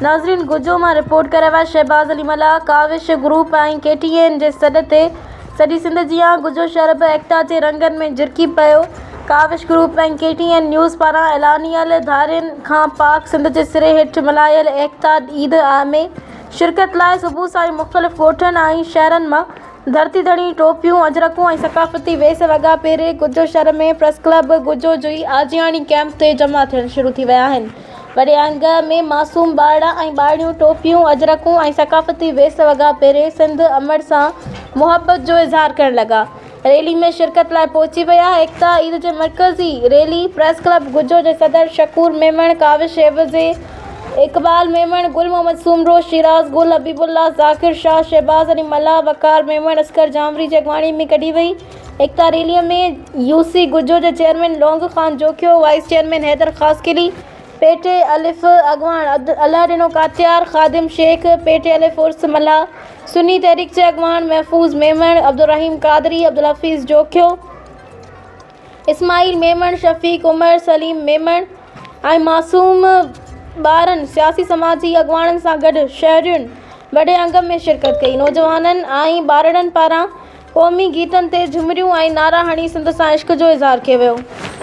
ناظرين گجو مان رپورٽ ڪري رهيو آهي Shahbaz Ali Mallah Kawish group ۽ K T N جي سڏ تي سڄي سنڌ جيان گجو شهر به ايڪتا جي رنگن ۾ جرڪي پيو. Kawish group ۽ K T N news پاران اعلانيل ڌارين کان پاڪ سنڌ جي سري هيٺ ملهايل ايڪتا عيد ۾ شرڪت لاء صبح سان ئي مختلف ڳوٺن ۽ شهرن مان ڌرتي ڌڻي ٽوپيون، اجرڪون ۽ ثقافتي ويس وڳا پهري گجو شهر ۾ پريس ڪلب گجو جي آجياڻي ڪئمپ تي جمع ٿيڻ شروع ٿي ويا آهن. وڏي انگ ۾ معصوم ٻارڙا ۽ ٻارڙيون ٽوپيون، اجرڪون ۽ ثقافتي ويس وڳا پهري سنڌ امڙ سان محبت جو اظهار ڪرڻ لڳا. ريلي ۾ شرڪت لاء پهچي ويا. ايڪتا عيد جي مرڪزي ريلي پريس ڪلب گجو جي صدر شڪور ميمڻ، ڪاوش عيوضي، اقبال ميمڻ، گل محمد سومرو، شيراز گل، حبيب الله، ذاڪر شاهه، شهباز علي ملاح، وقار ميمڻ، اصغر جانوري جي اڳواڻي ۾ ڪڍي وئي. ايڪتا ريلي ۾ يو سي گجو جي chairman Long Khan Jokhio, vice chairman Haider Khaskheli, P T الف اڳواڻ الهه ڏنو ڪاتيار، خادم شيخ، پي ٽي الف عرس ملاح، سني تحريڪ جي اڳواڻ محفوظ ميمڻ، عبدالرحيم قادري، عبدالحفيظ جوکيو، اسماعيل ميمڻ، شفيق عمر، سليم ميمڻ ۽ معصوم ٻارن، سياسي سماجي اڳواڻن سان گڏ شهرين وڏي انگ ۾ شرڪت ڪئي. نوجوانن ۽ ٻارڙن پاران قومي گيتن تي جهمريون ۽ نعرا هڻي سنڌ سان عشق جو اظهار ڪيو ويو.